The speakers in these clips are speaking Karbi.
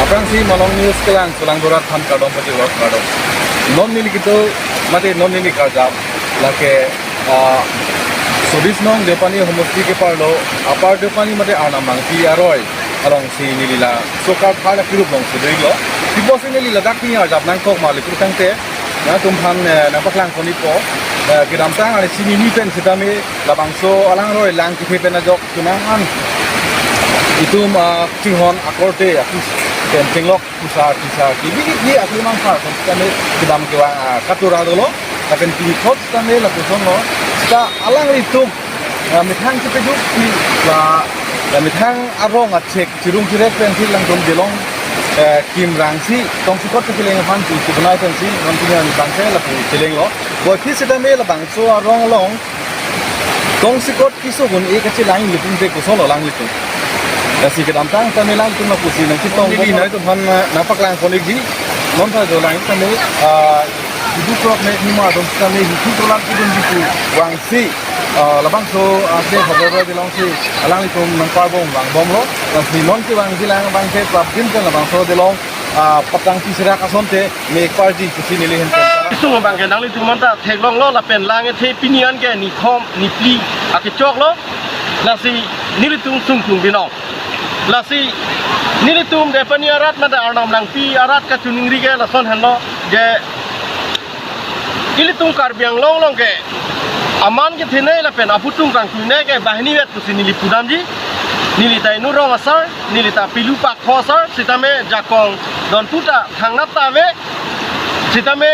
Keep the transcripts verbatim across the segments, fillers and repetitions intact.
Aphrangsi Malong News kelang, Solang Dorat aphan kardom pajirlo, kardom. Non neli kedo, mate non neli karjap, lake, ah, sodis nong Deopani homosti keparlo, Upper Deopani mate Arnam Langpi aroi alongsi neli laso karthar akirup alongsi doiklo. Puvoiphit si neli ladak pini arjap nangkok ma lepur tangte, nangtum aphan, eh, nangpaklang ponpo, eh, kedamtang arni sini ni pen sitame labangso alang aroi lang kethe pen ajok kenang an itum, ah, chinghon akorte, akus pen chenglok, kusar, kisar, kibi, kibi, aklem angsar, sitame kedam kevang, ah, katura dolo, lapen pini thot sitame lapuson lo, sita alanglitum, ah, methang chepejok si la, la methang arong achek, chirung chirek pensi alangtum Dilong, eh, Kimrangsi, tongsekot kacheleng aphan si, si benai pensi, non pini an bangke lapu chelenglo. Puvoiphit sitame labangso arong along tongsekot keso un-e kachelang ilitum te koson lo alanglitum. Lasi kedamtang tame alanglitum lapusi nangchetong neli bom nangtum aphan, ah, nangpaklang pon-ikji. Non ta jo lang tame, ah, ibu krok me nima dong tame hithi tolan kidun di pu vangsi, ah, labangso, ah, ke hobo roi Dilongsi alanglitum nangparbom vangbomlo. Lasi non kevangji lang abangke prapjin pen labangso Dilong, ah, patang si serak asonte me parji pusi neli ahin pen ta. Isung abangke nanglitum anta theklonglo lapen lang ethe pini an ke nithom niphli akechoklo. Lasi nelitum sungkung binong. Lasi nelitum Deopani arat mate Arnam Langpi arat kachiningri ke lason henlo je ilitum Karbi Anglong along ke aman kethenei lapen aphutung kangtuinei ke banghini vet pusi neli pudamji. Neli ta inut rong asar, neli ta pilu pak tho asar, sitame jakong donpu ta thangnat ta ave, sitame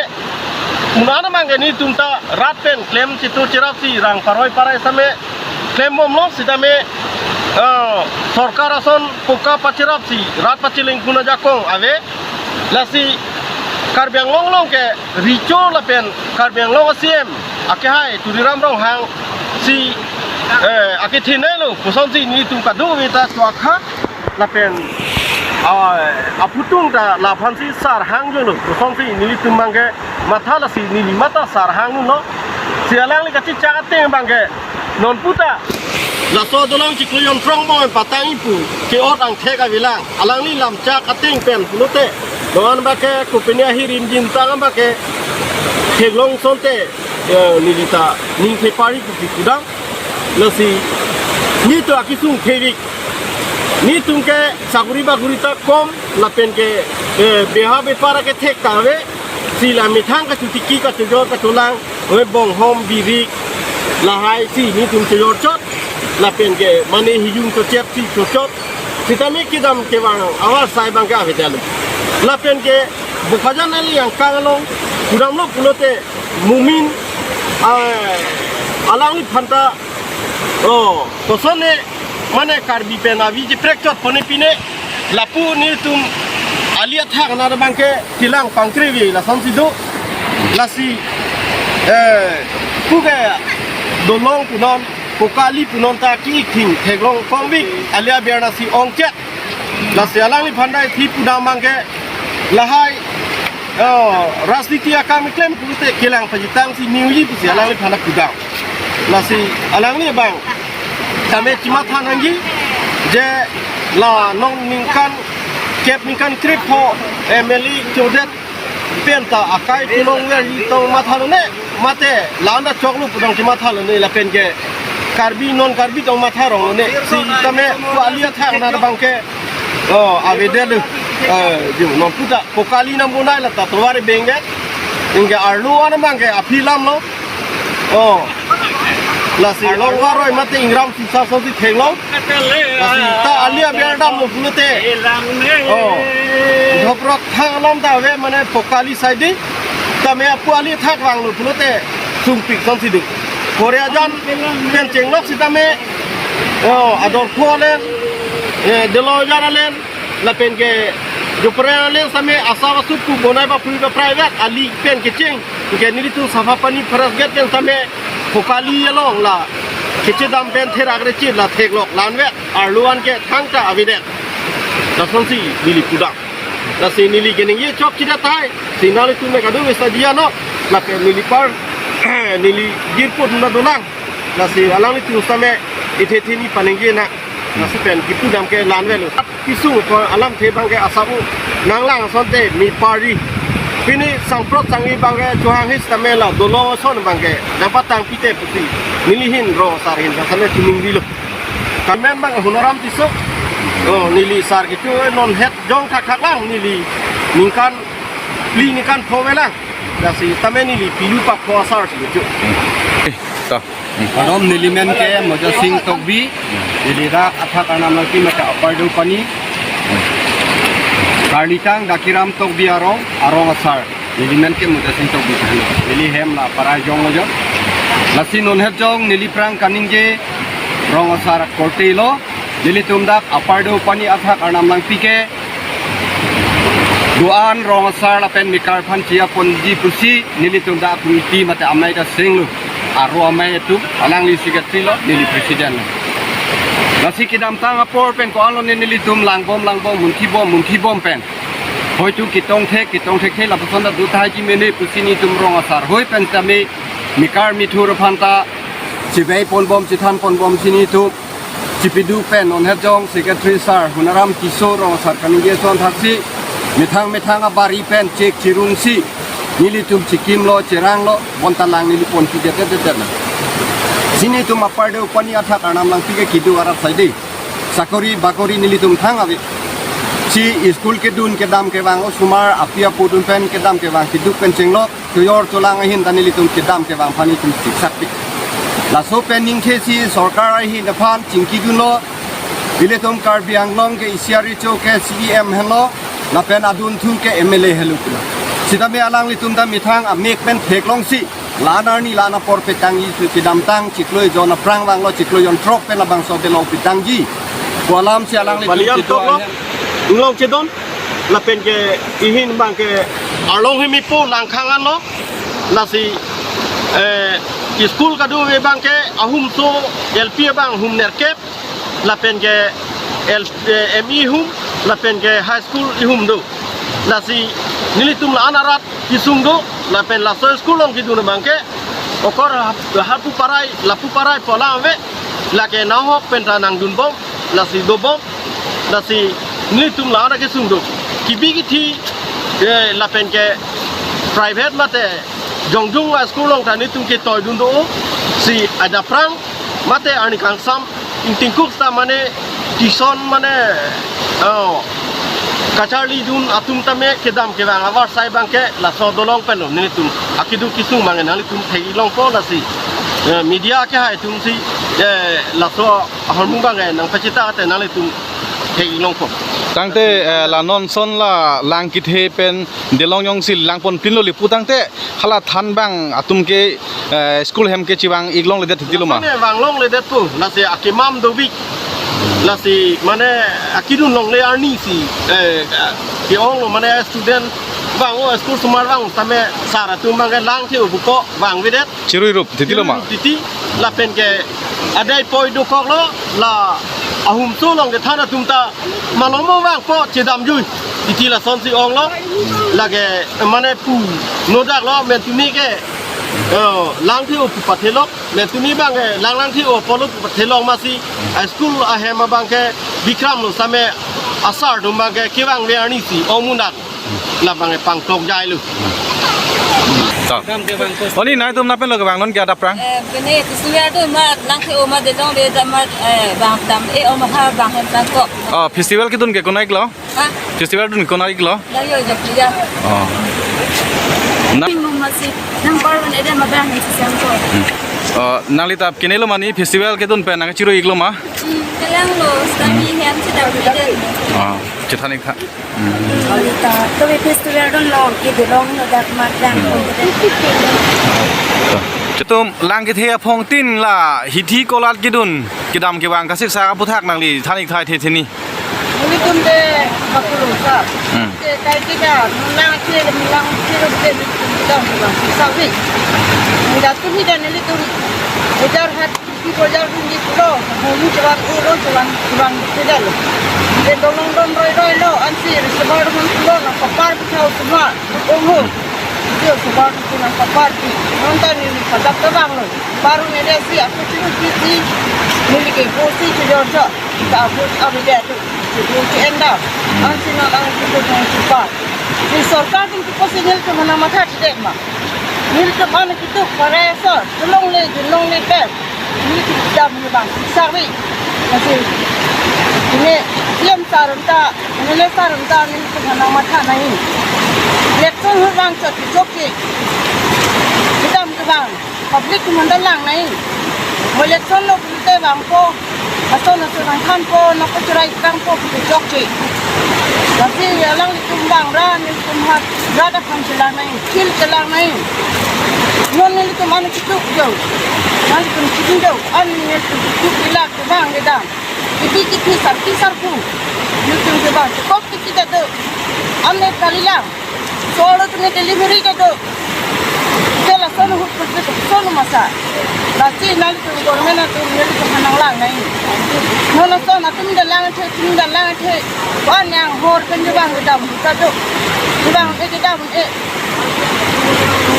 un-an abangke nelitum ta rat pen klem chitu chirapsi rang paroi parai sitame klembomlo, sitame, eh, sorkar ason poka pachirapsi rat pacheleng puna jakong ave. Lasi Karbi Anglong along ke recho lapen Karbi Anglong a-C M akehai Tuliram Ronghang si, eh, akethenei lo pusonsi nelitum kadokave ta suakha lapen, ah, aphutung ta laphansi sar hang jolo pusonsi nelitum abangke matha, lasi neli mata sar hangdunlo. Si alangli kachechak ateng abangke nonpu ta laso Dilong chiklo jontrong bom patang ipu ke-ot angthek avelang, alangli lamchak ateng pen pulote, non abangke kopine ahirim jintang abangke theklong asonte, eh, neli ta ning thepari pu pudam. Lasi nelitum akesung thevik, nelitum ke sakori bakori ta kom lapen ke, eh, beha bepar ke thek ta ave. Si la methang kachotiki kachojor kacholang, oi bonghom birik lahai si nelitum chojor chot, lapen ke mane hijung chochep si chochot. Sitame kedam kevang avarsai abangke avedetlo. Lapen ke Bokajan ali angkang along pudamlo pulote mumin, ah, alangliphan ta, oh, kosonne mane Karbi pen avi cheprek chot pone pine lapu nelitum ali athak nat abangke kelang pangkrevi lasonsi do. Lasi, eh, puke dolong punon, pokali punon ta ki-ik thing theklong kongvik, ali aber nasi ongchet. Lasi alangliphan ta ithi pudam abangke lahai, oh, rajniti akam keklem pulote kelang pajitang si newly pusi alangliphan ta pudam. Lasi alangli abang tame chematha nangji je la non ningkan kep ningkan krepho M L A chodet pen ta akai chelongverji tong matha lone, mate la-an ta choklo pu tong chematha lone, lapen ke Karbi non Karbi tong matha rong lone. Sitame pu ali athak nat abangke, oh, avedetlo, eh, jo nonpu ta pokali nam bunai la ta tovar bengke, anke arlo an abangke aphi lamlo. Oh. Lasi longvar roi mate ingram sisa sosi theklong. Lasi ta ali aber damlo pulote, oh, dhoprok thang along ta ave mane pokali side. Tame apu ali thak vanglo pulote sungpik sonsi do. Korea jan pen chenglok sitame, oh, ador phu alen, eh, Dilong jan alen, lapen ke jopre alen sitame asap asut pu bonai bapri baprai vet ali pen kecheng. Ke nelitum Sapha Pini Forest Gate pen sitame pokali along la kechedam pen therak rechit la theklok la-an vet, arlo an ke thangta avedet. Lasonsi neli pudam. Lasi neli keningje chok chidat tahai. Si nanglitum me kadokave sadia no. Lapen neli par neli jirpo dun na dolang. Lasi alanglitum sitame ithe theni paningje na. Lasi pen kipu dam ke lan velo. Kisung ko alamthe abang ke asap u nanglang asonte mi pari. Pini sangprot sangli abang ke chohang his tamela dolong ason abang ke dapat tang pite pusi. Neli hin Rong Asar hin kasane tuning dilo. Kamen abang Honoram Tisso. Oh, neli sar kitu non het jong thakthak lang neli. Ningkan phli ningkan pho ve lang. Lasi tame neli pilu pakpho asar si lucu. Eh, ta. Kardom, neli men ke Moja Sing Tokbi. Neli dak athak arnam nangpi mate Upper Deopani. Karlitang Dakiram Tokbi arong, arong asar. Neli men ke Moja Sing Tokbi kaheno. Neli hem la Parai Jong Moja. Lasi non het jong neli aphrang kaningje Rong Asar korte lo. Nelitum dak Upper Deopani athak arnam nangpi ke do-an Rong Asar lapen mekar aphan chiya ponji pusi nelitum dak committee mate amei ta singlo. Aro amei atum, alangli secretary lo, neli president lo. Lasi kedamtang apor pen ko-an lo ne nelitum langbom langbom, munthibom munthibom pen. Hoitu ketong thek, ketong thekthe lapuson ta do tahai ji mene pusi nelitum Rong Asar hoi pen tame mekar methur aphan ta chevei ponbom, chethan ponbom si nelitum chipiduk pen non het jong secretary sar Honoram Tisso Rong Asar kaningje ason thaksi methang methang abari pen chek chirung si nelitum chikim lo, cherang lo, bonta lang neli ponpi det det det na. Si nelitum Upper Deopani athak arnam nangpi ke kedo arat saide. Sakori bakori nelitum thang ave. Si school kedun kedam kevang osomar api apo dun pen kedam kevang keduk pen chenglok. Choyor cholang ahin ta nelitum kedam kevang aphan nelitum siksak pik. Laso pen ningthe si sorkar ahin aphan chingki dunlo. Ilitum Karbi Anglong ke isi ari cho ke C E M henlo. Lapen adunthu ke M L A helo pulo. Sitame alanglitum ta methang amek pen theklong si. La-an arni la-an apor petangji si kedamtang chiklo ejon aphrang vanglo, chiklo ejon throk pen labangso delong petangji. Ko alam si alanglitum Balian kedo toklo. Ahem. Inglong chedon. Lapen ke ihin abang ke arlong hemipo nangkhang anlo. Lasi, eh, school kado-ve abang ke ahumso L P abang hum nerkep, lapen ke L, eh, M E hum, lapen ke high school ihum do. Lasi nelitum la-an arat kesung do, lapen laso school along kedun abang ke okor hap-, hapu parai, lapu parai pu alam ave, lake nahok pen ta nangdunbom, lasi dobom. Lasi nelitum la-an akesung do. Kibi kithi, eh, lapen ke private mate jongjong a-school along ta nelitum ketoi dun do. Si adapprang mate arni kangsam ingtingkuk ta mane tuition mane, oh, kacharli dun atum tame kedam kevang avarsai abang ke laso dolong pen lo nelitum. Akedo kesung abang nanglitum thek-ik longpo lasi. Eh, media kehai atum si, eh, laso ahormu abang ke nangpachita te nanglitum thek-ik longpo. Tangte, eh, la non son la lang kethe pen delong jongsi lang ponpinlo le pu tangte hala than abang atum ke, eh, school hem ke chevang-ik longledet titilo ma? Mane vanglongledetpo, lasi akemam dovik. Lasi mane akedun longle arni si, eh, ke-ong lo mane student vang-o, school osomar vang tame sar atum abang ke lang the-o pupo vangvedet. Chirui rup titilo ma? Chirui rup titi, lapen ke adai poi dokoklo, la ahumso along kethan atum ta malom mo vangpo chedamjui. Titi lasonsi onglo, lake mane pu nodak lo mentumi ke, eh, lang the-o pu pathelok, mentumi abang ke lang lang the-o apotlo pu pathelok masi, a-school ahem abang ke bikram lo same asar atum abang ke kevangve arni si ong munak. Labang e pangtok jai lo. Ta. Oni nangtum lapen lo kevang non ke adapprang? Eh, pini festival do ma lang the-o ma delongle dam ma, eh, bang dam e-o ma ha bang hem tangkok. Oh, festival kedun ke konat-iklo? Ha? Festival dun konat-iklo? Layo jak ya. Oh. Na- Masi nang parvan ede ma bang hem sisang ko. Oh, nangli ta kenelo ma ne festival kedun pen nangchirui-iklo ma? Hmm, kelang lo, sitame hem chedam ede. Oh, chethan-ik tha. Alita, to festival dunlo, ke delong no dak mat dang. Chetum lang kethe aphongtin la hithi kolat kedun kedam kevang kasiksak aputhak nangli than-ik tha the the ni. Nelitum de bakulu sa. Hmm. Ke kai ke da, lang ke lang ke ke kedam kevang siksak vi. Nida tu hi dan nelitum ejar hat Pi bojar dun di pulo, hulu chevan ulo chevan chevan puja lo. Ke dolong don roi roi lo, ansi reservoir dun pulo, nangkapar puthau semua, ongho. Dia sebar dun nangkapar pi. Nonta neli kajak tebang lo. Baru neli si aku cuma pi pi. Neli ke vote si chojor chot, ta vote abide tu, si vote si endam. Ansi non ang si vote nang chupa. Si sorkar atum kipu si nelitum aphan nangmatha chedek ma. Nelitum an kituk parai asor, chelongle, chelongle pen. Nelitum kedam ni bang, sarvi. Lasi, ini C M sir atum ta, ini sir atum ta, nelitum aphan nangmatha nangji. Election ahut vang chot kechokche. Kedam ke bang. Public atum aphan ta lang nangji. Mo election lo pulote vangpo. Ason ason nangthanpo, nangpacherai tangpo pulote chokche. Lasi alanglitum vang ra, nelitum aphan ra ta khang chelang nangji, thil chelang nangji. Non nelitum an kituk jo. Nelitum kituk jo. An nelitum kituk ilak kevang kedam. Kipi kipi sarpi sarpo. Nelitum kevang. Chekok kipi ta do. An ne kalilang. Solo atum delivery kedo. Ke lason ahut pulpit solo masa. Lasi nelitum government atum nelitum aphan nanglang nangji. Non lason atum ta langthe, atum ta langthe. Wan yang hor pen jubang kedam kedo. Jubang e kedam e.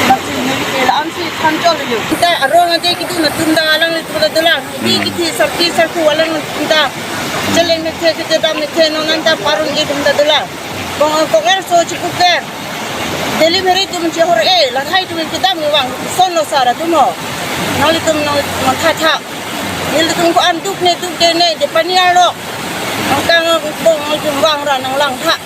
Lasi neli ke la-an si than chol yo. Kita arong aje kedun atum ta alanglitum ta dolang. Kipi kipi sarpi sarpo alanglitum ta. Cheleng ne the kedam ne the non nang ta parun atum ta dolang. Kong, kong er so chipuker. Delivery atum chehor e, lahai atum kedam ni vang, son lo sar atum ho. Nanglitum nangmatha tha. Nelitum ko-an duk ne dukde ne, je pani arlo. Nangkang bong atum vang ra nanglang tha.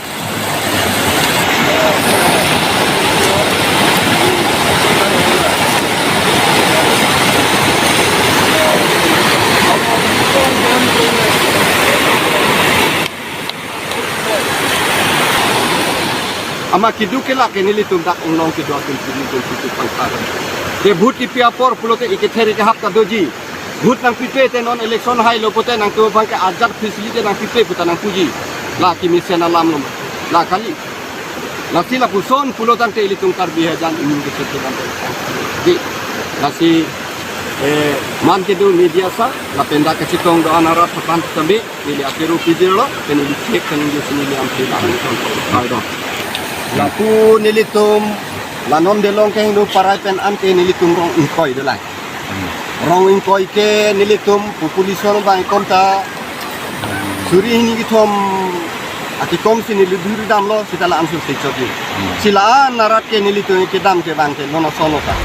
Amat keduk ke lake nelitum dak inglong kedo atum sini atum situ pangkar. Ke vote kipi apor pulote ikether ikehap ta doji. Vote nangpipe te non election hailo pute nangtum abang ke ajat facility nangpipe puta nangpuji. La kemesen alam lo. La kali. Lasi lapuson pulo tangte ilitum Karbi hajan imun ke setu tangte. Di. Lasi, eh, man kedo media sa, lapen dak kachetong do-an arat patan kami. Neli akiru pijir lo, pen neli cek pen neli sini neli ampe lahan. Pardon. Lapu nelitum, la non Delong kehingno parai pen ante nelitum rong ingkoi dolang. Rong ingkoi ke nelitum population abang ikom ta suri hini kethom akikom si neli duri damlo sita la-an su sechok ji. Si la-an arat ke nelitum kedam ke bang ke non ason lo ta.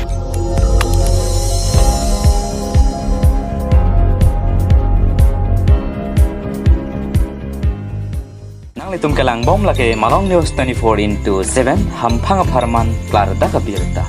Nanglitum kelang bom lake Malong News twenty-four into seven, hamphang apharman klardak abirta.